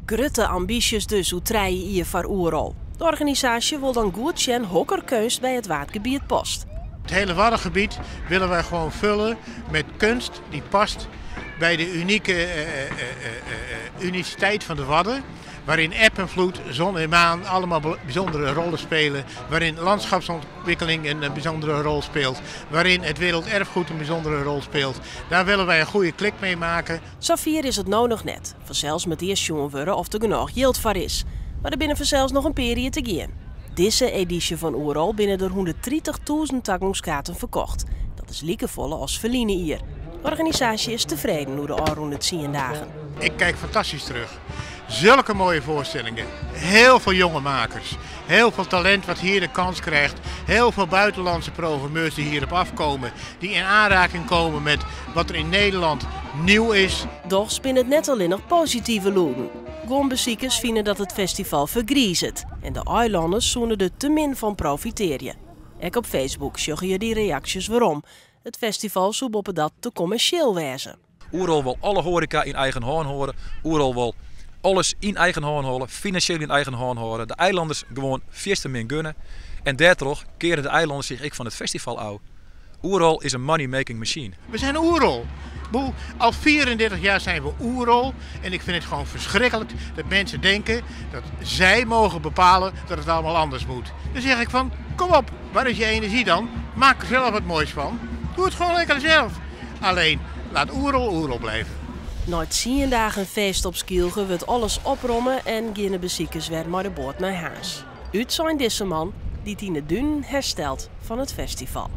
Grutte ambysjes dus oer 3 jier foar Oerol. De organisaasje wol dan goed sjen hokker keunst by it Waadgebiet past. Het hele Waddengebied willen wij gewoon vullen met kunst die past bij de unieke uniciteit van de Wadden. Waarin eb en vloed, zon en maan allemaal bijzondere rollen spelen. Waarin landschapsontwikkeling een bijzondere rol speelt. Waarin het werelderfgoed een bijzondere rol speelt. Daar willen wij een goede klik mee maken. Safier is it no noch net. Fansels moat earst sjoen wurde oft der genôch jild foar is. Mar der binne fansels noch in pear jier te gean. Dizze edysje fan Oerol binne der 130.000 tagongskaarten ferkocht. Dat is likefolle as ferline jier. De organisaasje is tefreden oer de ôfrûne 10 dagen. Ik kijk fantastisch terug. Zulke mooie voorstellingen. Heel veel jonge makers. Heel veel talent wat hier de kans krijgt. Heel veel buitenlandse programmeurs die hierop afkomen. Die in aanraking komen met wat er in Nederland nieuw is. Dochs binne it net allinnich positive lûden. Guon besikers fine dat it festival fergrizet en de eilanners soene der te min fan profitearje. Ek op Facebook sjogge je dy reaksjes werom. It festival soe boppedat te kommersjeel wêze. Oerol wol alle hoareka yn eigen hân hâlde. Oerol wol alles yn eigen hân hâlde, finansjeel yn eigen hân hâlde. De eilanners gewoan fierste min gunne. En dêrtroch keare de eilanners sich ek fan it festival ôf. Oerol is in money-making machine. We zijn Oerol. Boel, al 34 jaar zijn we Oerol. En ik vind het gewoon verschrikkelijk dat mensen denken dat zij mogen bepalen dat het allemaal anders moet. Dan zeg ik van, kom op, waar is je energie dan? Maak er zelf wat moois van. Doe het gewoon lekker zelf. Alleen, laat Oerol Oerol blijven. Nei 10 dagen feest op Skylge wurdt alles opromme en geane besikers wer mei de boat nei Harns. Utsein dizze man, dy't yn de dunen herstelt fan it festival.